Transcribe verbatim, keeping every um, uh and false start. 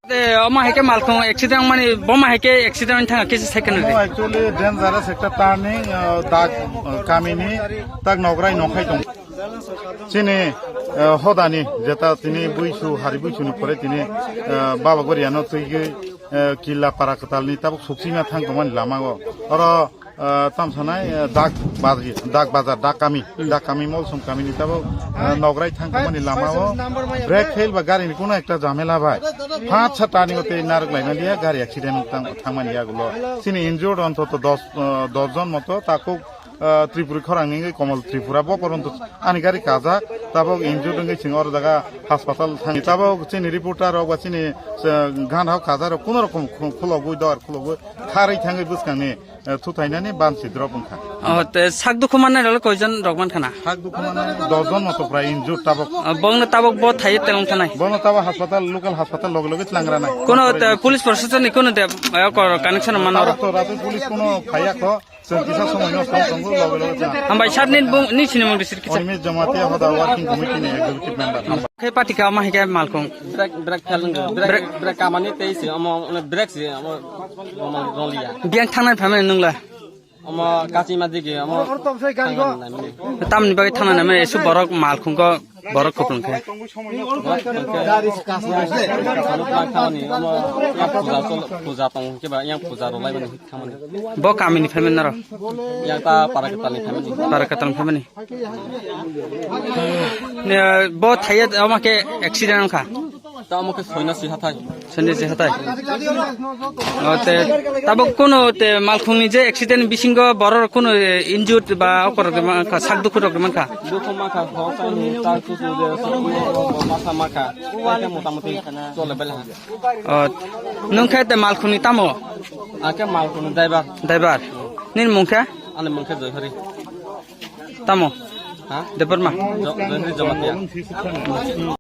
Te, omo hai khe malkhung accident mani, boma hai khe accident thang kisa second de. Actually, dangerous ekta turning, uh, dak, uh, kamini, tak nograi nokhai tong. Chini, uh, hodani, jeta tini buisu, hari buisu ni pore tini, uh, baba gori ano twi gwi, uh, killa para kwtal ni tabuk suksima thang tongmani lama o. Oro, ah, tam sanai, ah, dak bazar, dak bazar, dak kami, dak kami, Molsom kami ni tabuk, ah, nograi thang tongmani lama o brake fail ba gari ni kuno ekta jamela bai. Paanch sat ta ni o tei narwk laima liya, gari accident tang, thangmani yagulo. Chini injured ontoto dos, ah, dos jon moto, takuk, ah, Tripuri khorang ni wngwi Komol Tripura bo poronto ani gari kajak, tabuk injured wngwi chwng oro jaga hospital thang. Tabuk chini reporter rok ba chini, ah, gana o kajak rok kuno rokom khu-, khulogwi dor khulogwi kharwi thangwi bwskang ni eh, thuthainani bansi drop wngkha. Oh, te sak dukhu mannairokle koijon rok mankha na? Sak dukhu mannairok dos jon moto prai injured tabuk. Oh, bongno tabuk bo thaiwi telong thanai? Bono tabuk hospital, local hospital loge loge tlangra nai. Kono te police proshashan ni kono te, eh, kor connection manna tabuk oro? To rato police kono phaiya kho. Chwng kisa somoi no tong tongo loge loge tlang. Hambai sir, nini bung, nini sinimung district kisa? Animesh Jamatia hoda working committee ni executive member. Khe patika ma hai khe malkhung. Brake, brake fail wngkha. Brake, brake. Brake kamani tei se omo, omo brake se omo, omo roliya. Biyang thangnai phaimani nwngla? Omo kachima digi, omo. Tamni bagwi thangna naimani esu borok malkhungo borok kupulung khe. Borok kupulung khe. Omo yang puja cholo, puja tong khe ba yang puja rwlaimani thangmani. Bo kamini phaimani naro? Yang ta Parakatalni phaimani. Parakatalni phaimani. Ne, bo thaiya omo khe accident wngkha. Ta omo khe soina si hathai. Soina si hathai. O te, tabuk kuno te malkhungni je accident bisingo borok kuno, eh, injured ba okorok de mankha, sak dukhu rok de mankha. Dukhu mankha, hosani ta kutu de, masa mankha. Khe motamuti chole bela. O, nwng khe te malkhungni tamo? Ang khe malkhungni driver. Driver. Nini mung khe? Ani mung khe Joyhari. Tamo? Ha? Debbarma? Jo-, Joyhari Jamatia.